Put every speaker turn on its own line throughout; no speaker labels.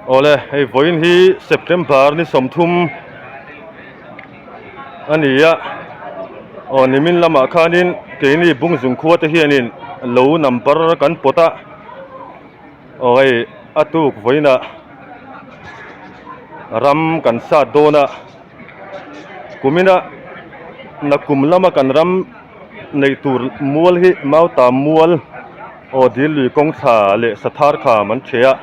Awle hei vawiin hi September ni 30 a ni a aw nimin lamah khanin keini Bungzung khua te hianin lo number kan pawt a aw hei a tuk vawiinah ram kan sat dawn a kumina nakum lama kan ram neih tur mual hi Mauta mual aw dil lui kawng thla leh sathar kham an ṭheh a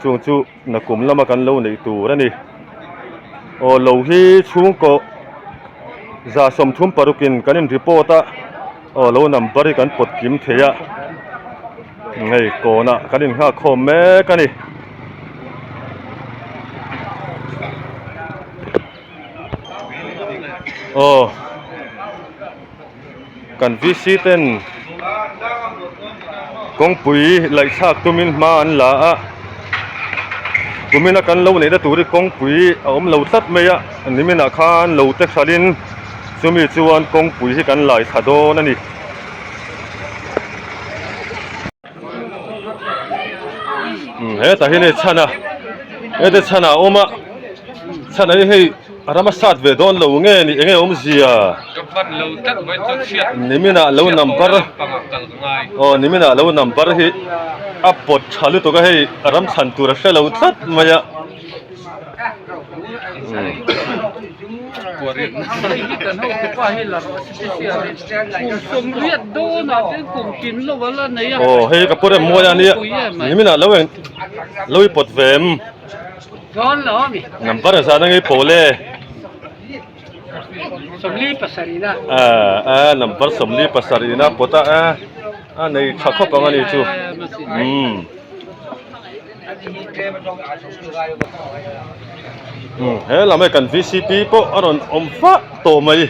chung chu nakum lama kan lo neih tur a ni aw lo hi chhungkaw 36 in kan in report a aw lo number hi kan pawt kim thei a hei kawnah kan in nghak khawm mek a ni. Aw kan VC ten kawngpui laih thlak tumin hma an la a kumina kan lo neihna tur hi kawngpui a awm lo tlat mai a niminah khan lo te hralhin chumi chuan kawngpui hi kan lai thla dawn a ni. Hetah hian hei chhan a heta chhan a awm a chhan ah hian hei a ram a sat ve dawn lo nge ni enge awmzia niminah lo number aw niminah lo number hi a pawt tha lutuk a hei a ram chhan tur a hre lo tlat mai a. Aw hei ka pu rem mawi a nia niminah lo eng lo i pawt ve em number zan ang i pawh le a number 47 ina pawt a a nei tha khawp ang a ni chu umm. He lam hei kan vcp pawh a rawn awm fah tawh mai.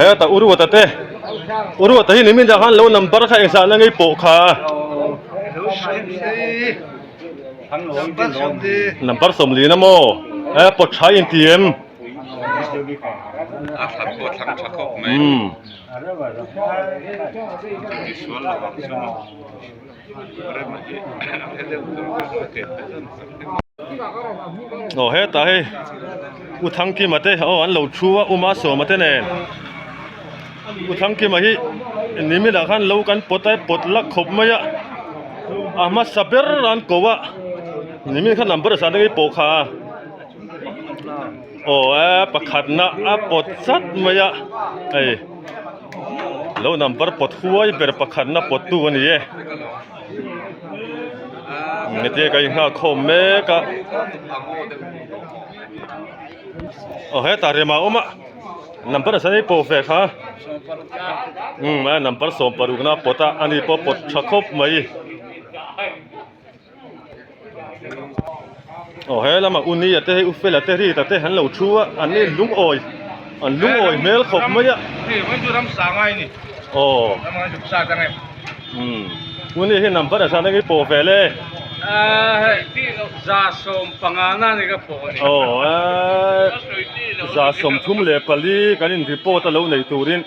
Hetah u Ruata te u Ruata hi nimin ah khan lo number kha engzah na ngei pawh kha. Number 40 na maw e pawt tha in ti em
a thlan pawh thlang tha khawp mai tisual lo ang chu maw rema hi a he deuh tur ka ke
aw hetah hei u Thangkima te aw an lo thu a u Masawma te nen U Thangkima hi nimin ah khan lo kan pawt a pawt lak khawp mai a a hmasa ber an ko a nimin khan number zan atangin pawh kha a aw a pakhat na a pawt chat mai a hei lo number pawt huai ber pakhat na pawt tu a ni e hetia ka inghak khawm mek a aw hetah rem a awm a. Number a sawi pawh ve kha umm a number 16 na pawt a ani pawh pawt tha khawp mai aw he lama u nia te hei u fela te rit a te an lo thu a an ni lungawi an lungawi hmel khawp mai a aw umm u nia hi number a zan angin pawh ve le. Aw eee 34 kan in report a lo nei turin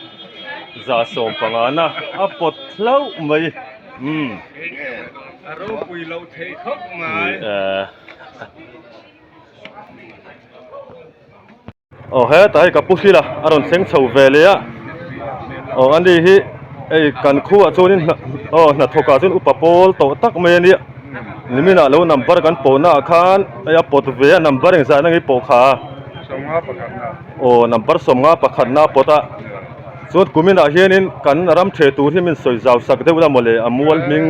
15 na a pawt hlauh mai umm eee Aw hetah hei ka pu hril a a rawn thleng chho ve leh a aw ani hi hei kan khuah chuanin hna aw hnathawk ah chuan upa pawl tawh tak mai a nia nimin ah lo number kan pawhna ah khan hei a pawt ve a number engzah na nge pawh kha aw number 51 a pawt a chuan kumin ah hianin kan ram ṭheh tur hi min sawi zau sak deuh la mawle a mual hming.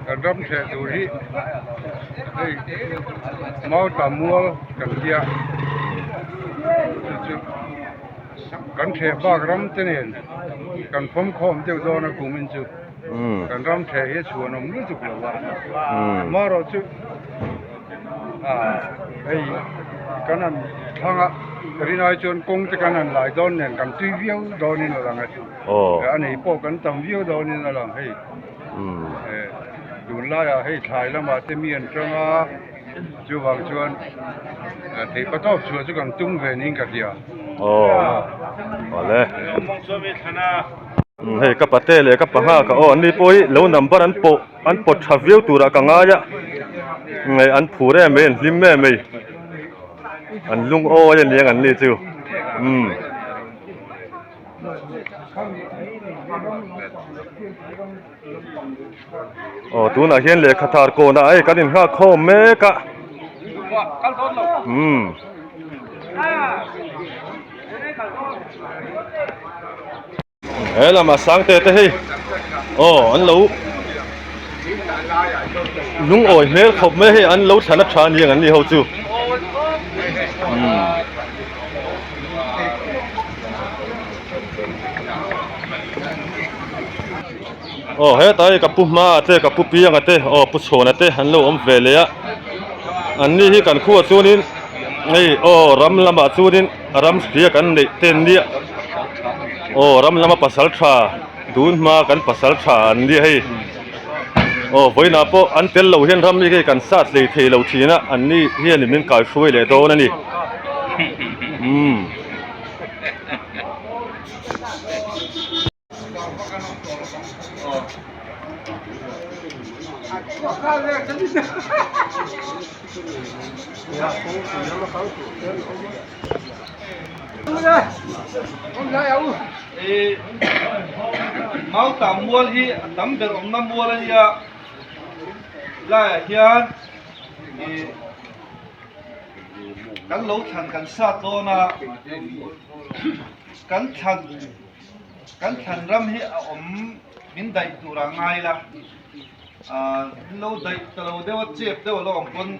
Kan ram ṭheh tur hi hei Mauta mual kan tia chu chu kan ṭheh bak ram te nen kan fawm khawm deuh dawn a kumin chu kan ram ṭheh hi a chhuan awm lutuk lo a amaherawh chu ah hei kan han thlang a rinai chuan kawng te kan han lai dawn nen kan tui viau dawnin a lang a a nei pawh kan tam viau dawnin a lang hei. Tunlaiah hei thlai lamah te mi an tang a, chuvang chuan theihpatawp chhuah chu kan tum ve niin ka hria.
Aw awle hei ka pate leh ka panga ka aw an ni pawh hi lo number an pawh an pawt tha viau turah ka ngai a hei an phur em mai an hlim em mai an lungawi a niang an ni chu umm. Aw tunah hian lehkha thar kawnah hei kan innghak khawm mek a umm he lamah sangte te hei aw an lo lungawi hmel khawp mai hei an lo thlan a tha aniang an ni ho chu umm. Aw hetah hi ka pu hma te ka pu pianga te aw pu chhuana te an lo awm ve leh a an ni hi kan khuah chuanin hei aw ram lamah chuanin ram hria kan neih te an nia aw ram lama pasal tha tun hma kan pasal tha an nia hei aw vawiinah pawh an tel lo hian ram hi hei kan sat hlei thei lo thin a an ni hianin min kaihruai leh dawn a ni umm.
Mautam mual hi a tam ber awmna mual a nia laiah hian ih kan lo thlan kan sat dawn a kan thlan kan thlan ram hi a awm min daih tur a ngai la ah min lo daih ta lo deuh a chep deuh a lo awm pawn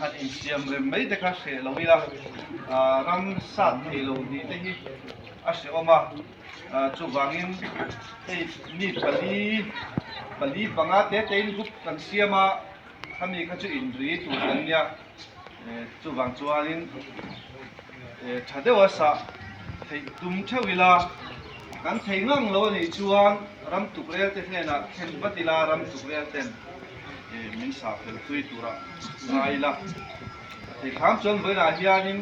han insiam rem mai te kha hreh lo ila ah ram sat thei lo tih te hi a hrehawm a ah chuvangin hei mi pali pali panga te te in group kan siam a khami kha chu inri tur kan nia chuvang chuanin tha deuha sah theih tum theuh ila kan thei ngang lo anih chuan ram tukrel te hnenah thlen vat ila ram tukrel ten min sah fel pui tura ngai ila a thei thlam chuan vawiinah hianin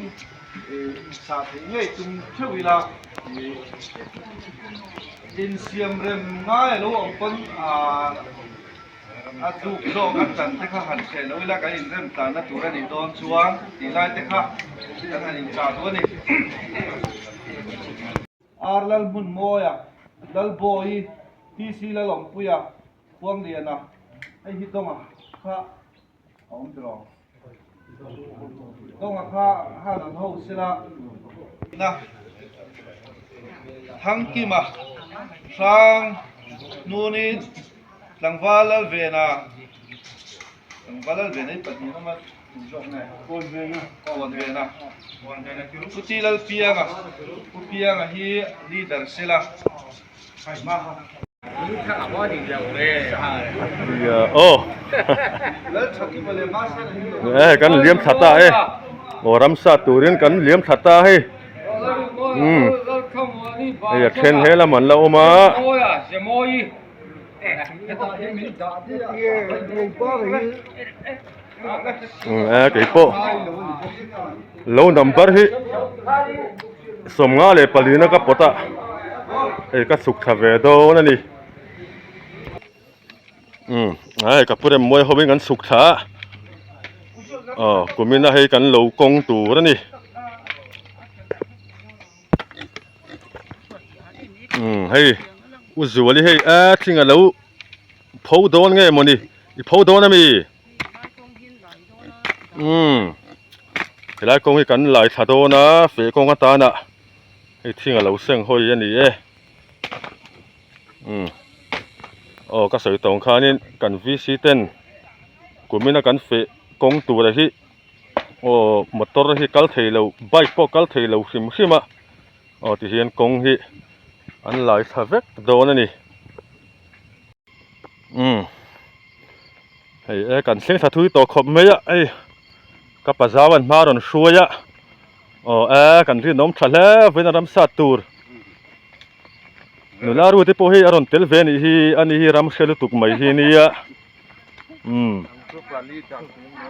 sah theih ngei tum theuh ila insiam rem ngai alo awm pawn ah. A duk zawk a chan te kha han hreh lo ila kan inrem tlanna tur a nih dawn chuan tih lai te kha kan han inchah duh a ni. Ar Lalhmunmawia, Lalbawi, TC Lalawmpuia, Khuangliana, hei hi Dawnga kha a awm tawh lo. Dawnga kha han an ho sela. Na Thangkima Hrang Hnuni Tlangval Lalvena Tlangval Lalvena hi pahnih an awm a tu zawk nge? Kawnvena Kawnvena Puti Lalpianga Pu Pianga hi leader sela.
Aw kan liam thla ta e aw ramsa turin kan liam thla ta hei umm hei a then he lam an la awm a. A keipawh lo number hi 54 na ka pawt a hei ka chhuk thla ve dawn a ni umm hei ka pu rem mawi ho in kan chhuk thla a aw kumin a hei kan lo kawng tur a ni. Umm hei u zuali hei a thing a lo pho dawn nge mawni i pho dawn ami umm helai kawng hi kan lai thla dawn a feh kawng atana hei thing a lo seng hawi a ni e umm aw ka sawi tawng khanin kan VC ten kumina kan feh kawng tura hi. Aw motor hi kal thei lo bike pawh kal thei lo hrim hrim a aw ti hian kawng hi an lai thla vek dawn a ni umm hei e kan thleng thla thui tawh khawp mai a hei ka pazau an hma rawn hruai a aw e kan rinawm tha hle vawiin a ramsa tur nula ru te pawh hi a rawn tel ve a nih hi ani hi ram hre lutuk mai hi nia. Umm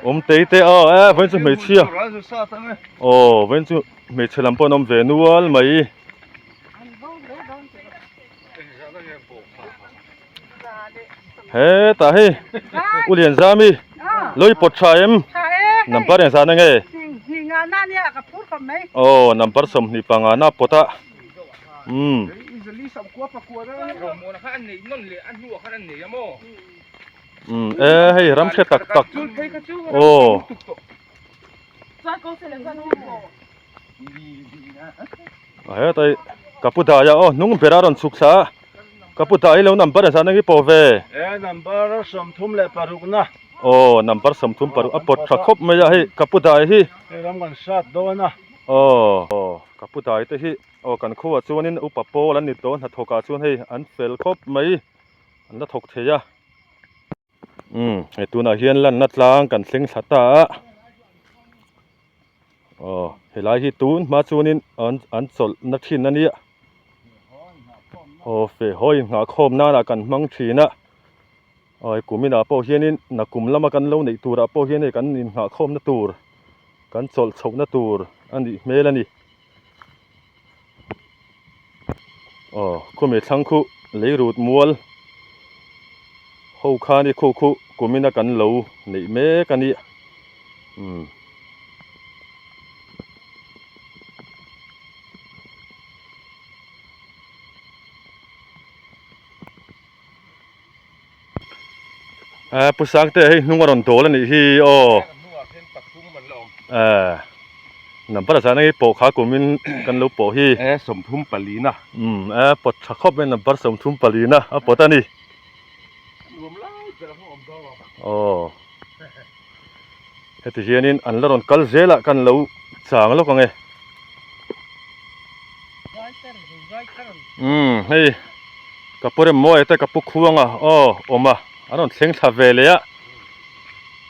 awmtei te aw e vawiin chu hmeichhia aw vawiin chu hmeichhe lam pawh an awm ve nual mai. Hetah hei U Lianzami lo i pawt tha em? Number engzah na nge? Aw number 25 na pawt a umm. Umm e hei ram hre tak tak aw. Hetai ka pu daia aw hnung bera rawn chhuk thla a ka pu dai lo number engzah nang i pawh ve
e number 36 na
aw number 36 a pawt tha khawp mai a hei ka pu dai hi
hei ram kan hrat dawn a
aw ka pu dai te hi aw kan khuaah chuanin upa pawl an ni tawh hnathawk ah chuan hei an fel khawp mai an la thawk thei a. Umm hei tunah hian lanna tlang kan thleng thla ta a aw helai hi tun hma chuanin an an chawlh na thin a nia aw feh haw inghah khawm nanah kan hmang thin a aw hei kum inah pawh hianin nakum lama kan lo neih turah pawh hian hei kan inghah khawmna tur kan chawlh chhohna tur a nih hmel a ni. Aw khumi thlang khu lei rut mual ho khan i khu khu kumin a kan lo neih mek a nia umm. A pu Sangte hei hnung a rawn dawl a nih hi aw eh number a zan angi pawh kha kumin kan lo pawh hi
e 34 na
um e pawt tha khawp mai number 34 na a pawt a ni aw heti hianin an la rawn kal zel a kan lo chang lawk ang e umm hei ka pu Remmawi te ka pu Khuanga aw awm a an rawn thleng thla ve leh a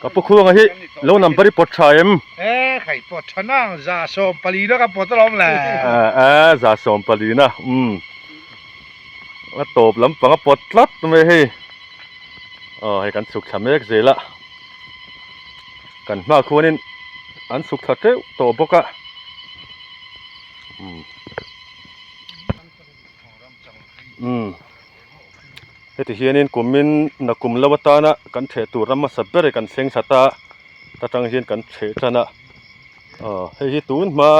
ka pu Khuanga hi lo number i pawt tha em
e khai pawt tha nang 114 na ka pawt alawm le
a 114 na umm a tawp lampang a pawt tlat mai hei aw hei kan chhuk thla mek zel a. Kan hma khuanin an chhuk thla teuh tawh bawk a. Umm. Umm. Heti hianin kumin nakum lo atana kan theh tur ram hmasa ber kan thleng thla ta ta tang hian kan theh tan a. Aw hei hi tun hma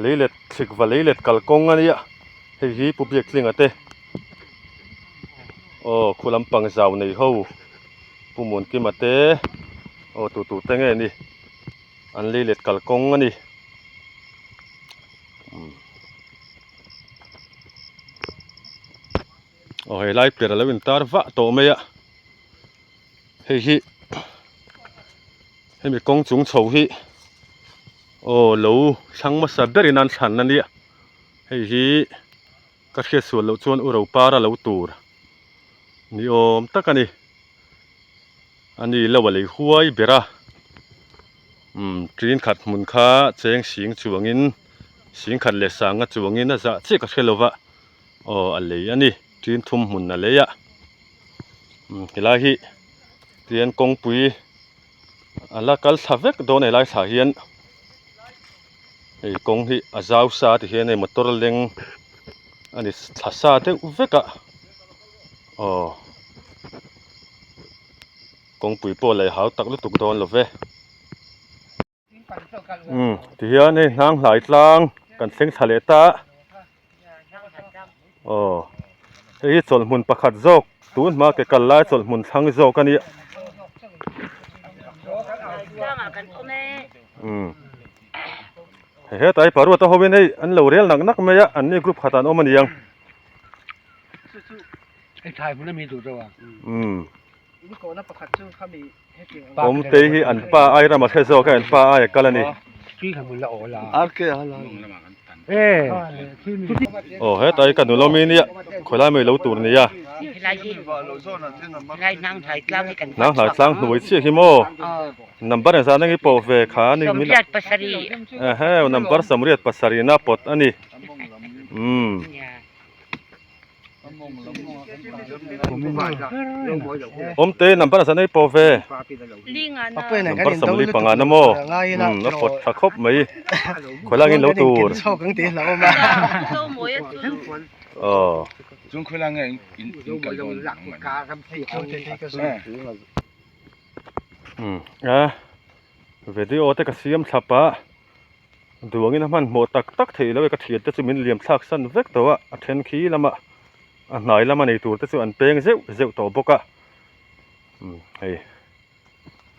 leilet thlik va leilet kalkawng a nia hei hi Pu Biaktlinga te. Aw khu lampang zau nei ho Pu Muankima te aw tu tu te nge ni an lei let kalkawng a ni umm aw helai pian alo in tar vah tawh mai a hei hi hemi kawng chung chho hi aw lo thlang hmasa berin an thlan a nia hei hi. Ka hriat sual loh chuan u Ropara lo tur ni awm tak a ni. A ni lo a lei huai ber a, umm ṭin khat hmun kha cheng sing chuangin sing khat leh sanga chuangin a zah chiah ka hre lo va, aw a lei a ni, ṭin thum hmun a lei a. Umm helai hi tihian kawngpui a la kal thla vek dawn a helai thla hian. Hei kawng hi a zau sa ti hian hei motor leng a ni thla sa deuh vek a aw kawngpui pawh lei hau tak lutuk dawn lo ve umm ti hian hei hnang hlai tlang kan thleng thla leh ta a aw hei hi chawlhhmun pakhat zawk tun hma ke kal lai chawlhhmun thlang zawk a nia umm hetlai paruata hovin hei an lo rel nak nak mai a an ni group khat an awm a niang umm awmtei hi an pa ai rama hre zawk a an pa ai a kal a ni aw hetlai ka nula mi nia khawilai mai lo tur nia hnang hlai tlang hnuai chiah hi maw number engzah nge i pawh ve kha a ni ehe number 87 na pawt a ni umm. Awmte number a zan ei pawh ve. Number 45 na maw? Umm a pawt tha khawp mai. Khawilai angin lo tur. Aw. Umm a video te ka siam thlap a. Duangin a hmanhmawh tak tak theih loh e ka thian te chu min liam thlak san vek tawh a a then khi lama a hnai lama nei tur te chu an peng zeuh zeuh tawh bawk a umm hei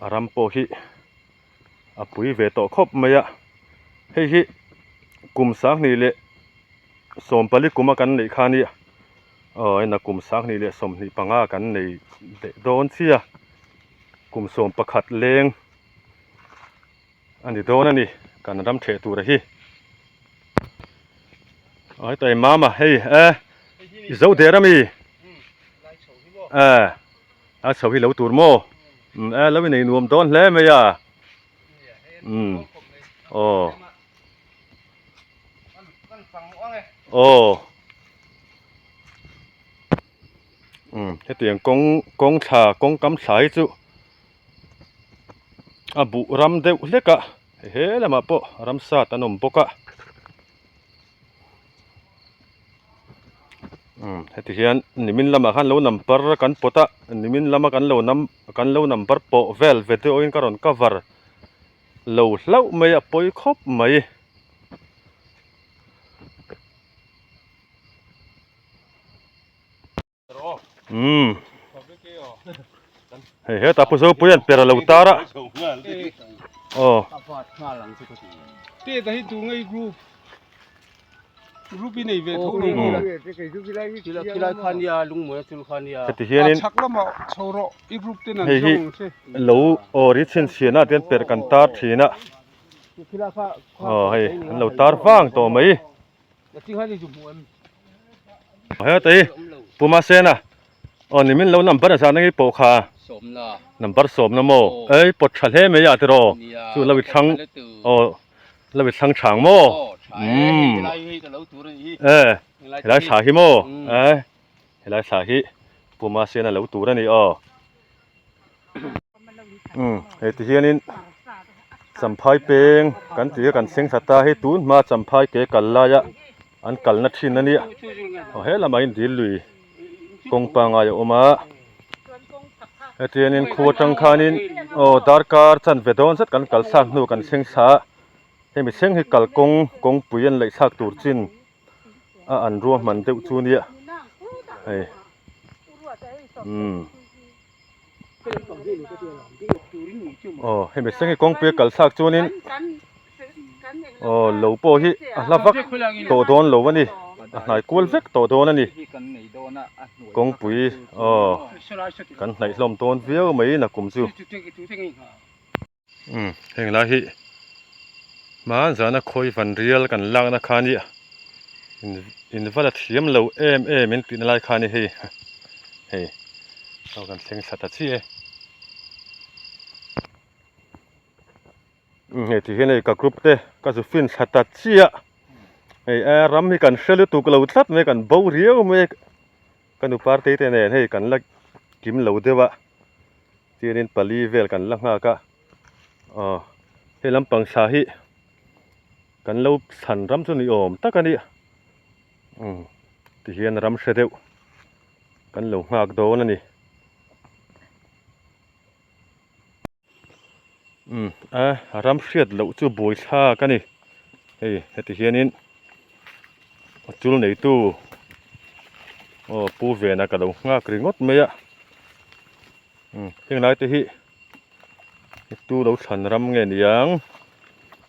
a ram pawh hi a pui ve tawh khawp mai a hei hi kum sanghnih leh sawmpali kuma kan neih kha nia aw ena kum 2025 kan nei leh dawn chiah a kum 11 leng. A ni dawn a ni kan ram theh tur a hi ai tai mama hei e i zo der ami e a chho hi lo tur maw um e lo i nei nuam dawn hle mai a um aw aw um hetiang kawng kawng thla kawng kam thla hi chu. A buh ram deuh hlek a he lamah pawh ramsat an awm bawk a umm heti hian nimin lamah khan lo number kan pawt a nimin lama kan lo nam kan lo number pawh vel video in ka rawn cover lo hlauh mai a pawi khawp mai. Umm hei hetah pu Zopuia'n per a lo tar a aw heti hianin hei hi lo aw ri chhinchhiahna ah te hian per kan tar thin a aw hei an lo tar vang tawh mai. Heta hi Puma Sena aw nimin lo number a zan angi pawh kha number sawmna maw ei pawt tha hle mai a tiraw chu lo i thlang aw lo i thlang chang maw umm e helai thla hi maw e helai thla hi Puma Sena lo tur a ni aw. Umm hei ti hianin champhai peng kan tih a kan thleng thla ta hei tun hma champhai ke kal laia an kalna thin a nia aw he lamah hian dil lui kawng pangai a awm a hetiangin khu atang khanin aw darkar chanve dawn zet kan kal thlak hnu kan thleng thla a hemi thleng hi kalkawng kawngpui an laih thlak tur chin a an ruahman deuh chu nia hei umm. Aw hemi senge kawngpui a kal thlak chuanin aw lo pawh hi a hla vak tawh dawn lo a ni a hnai kual vek tawh dawn a ni kawngpui aw kan hnaih hlawm dawn viau mai nakum chu. Umm heng lai hi hman zana khawi van rial kan lakna kha a nia in va la thiam lo em em in tihna lai kha a ni hei hei aw kan thleng thla ta chiah e umm hei ti hian hei ka group te ka zu fin thla ta chiah hei a ram hi kan hre lutuk lo tlat mai kan bo riau mai ka nu partei te nen hei kan la kim lo deuh a. Chuanin pali vel kan la nghak a aw hei lampang thla hi kan lo thlan ram chu ni awm tak a ni umm tihian ram hre deuh kan lo nghak dawn a ni umm a ram hriat loh chu buaithlak a ni hei heti hianin a tul neitu aw pu vena ka lo nghak ringawt mai a umm heng lai te hi tu lo thlan ram nge niang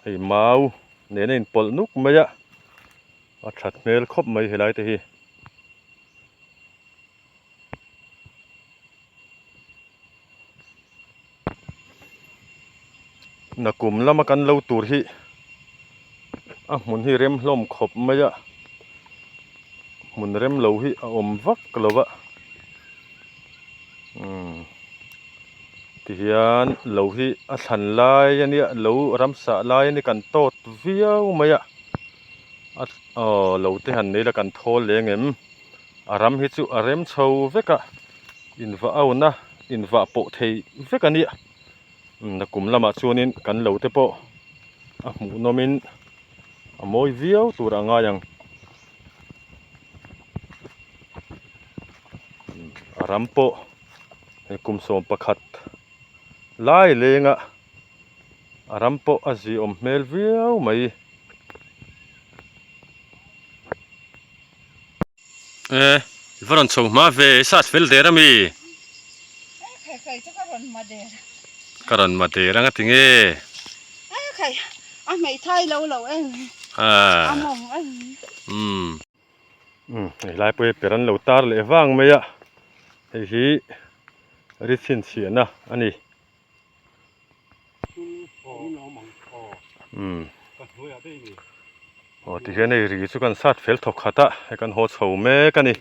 hei mau nen a inpawlh nuk mai a a that hmel khawp mai helai te hi. Nakum lama kan lo tur hi a hmun hi rem hlawm khawp mai a hmun rem lo hi a awm vak lo va umm tihian lo hi a thlan lai a nia lo ramsa lai a ni kan tawt viau mai a aw lo te han nei la kan thawl leng em. A ram hi chu a rem chho vek a, invah auna invah pawh thei vek a nia. Nakum lamah chuanin kan lo te pawh a hmuhnawmin a mawi viau tur a ngai ang. A ram pawh hei kum 11 lai lenga a ram pawh a ziawm hmel viau mai. E i va rawn chho hma ve i sat fel der ami? Ka rawn ma der anga tinge? Umm hei lai pawh hi per an lo tar leh vang mai a hei hi ri chhinchhiahna a ni. Umm aw tihian hei ri chu kan sat fel thawk khat a hei kan haw chho mek a ni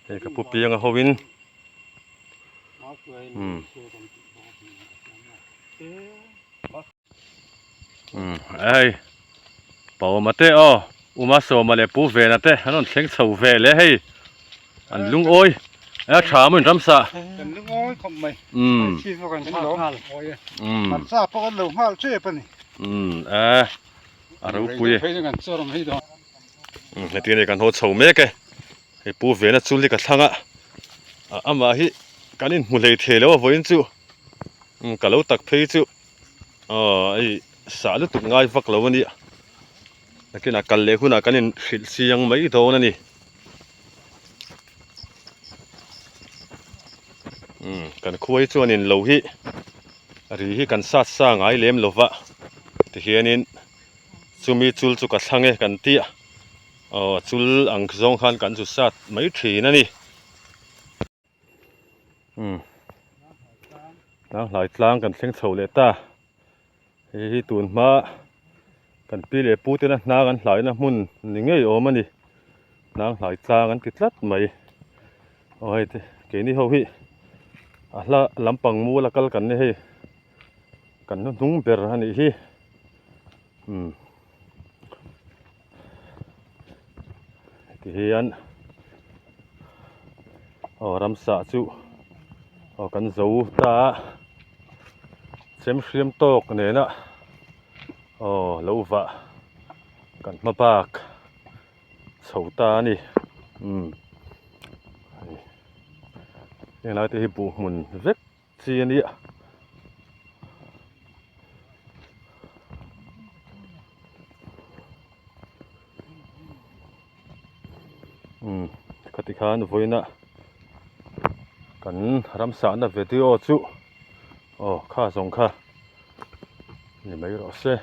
hei ka pu pianga ho in umm umm hei Pauma te aw Uma Sawma leh Pu Vena te an rawn thleng chho ve leh hei an lungawi a tha maw in ramsa
kan lungawi khawp mai umm chi pawh kan lo nghal umm hmarcha pawh kan lo nghal tep a ni
umm a a ropui e
kan chawr mai dawn
umm heti ani kan haw chho mek e hei Pu Vena chu li ka thlang a amah hi kan inhmu hlei thei lo a vawiin chu umm ka lo tak phei chu aw hei sah lutuk ngai vak lo a nia nakinah kal leh hunah kan inhrilh chiang mai dawn a ni umm kan khua hi chuanin lo hi ri hi kan sat sa ngai lem lo va tihianin chumi chul chu ka thlang e kan tih a aw chul ang zawng khan kan zu sat mai thin a ni. Umm tlanghlai tlang kan thleng chho leh ta hei hi tun hma kan pi leh pu tena hnang an hlaina hmun ni ngei awm a ni tlanghlai tlang an ti tlat mai aw hei te keini ho hi a hla lampang mual a kal kan ni hei kan hnuhnung ber a nih hi umm tihian aw ramsa chu aw kan zo ta a chem hriam tawk nena aw lo vah kan hma bak chho ta a ni umm heng lai te hi buh hmun vek chi a nia. Umm khati khan vawiina kan ramsahna video chu aw kha zawng kha ni mai rawh se.